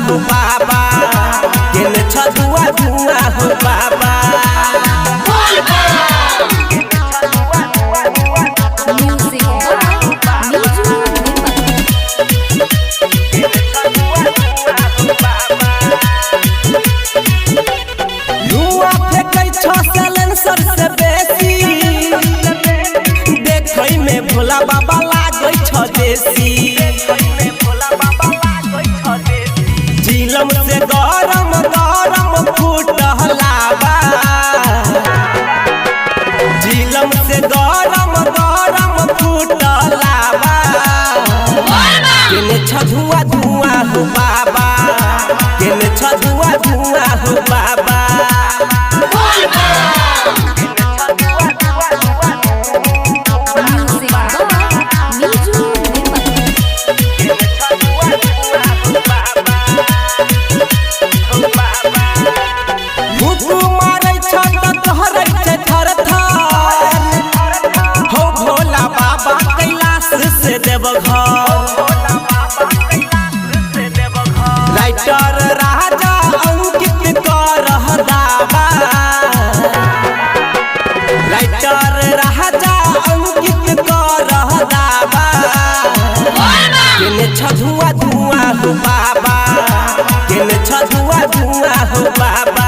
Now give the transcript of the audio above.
हो बाबा, केने छ धुआं धुआं हो बाबा। Music by Niju Nirmal. धुआं फेंकै छ साइलेंसर से बेसी, देखै में भोला बाबा लागै छ देसी। झीलम से गरम गरम फूटलाबा, झीलम से गरम गरम फूटलाबा। केने छ धुआं धुआं हो बाबा, केने छ धुआं धुआं हो बाबा। Music by Niju Nirmal. भूख मारै छ त तोहरै छै थर थर, हो भोला बाबा कैलाश से देवघर। राइटर राजा अंकित करह दावा, राइटर राजा अंकित करह दावा। केने छ धुआं धुआं हो बाबा, केने छ धुआं धुआं हो बाबा।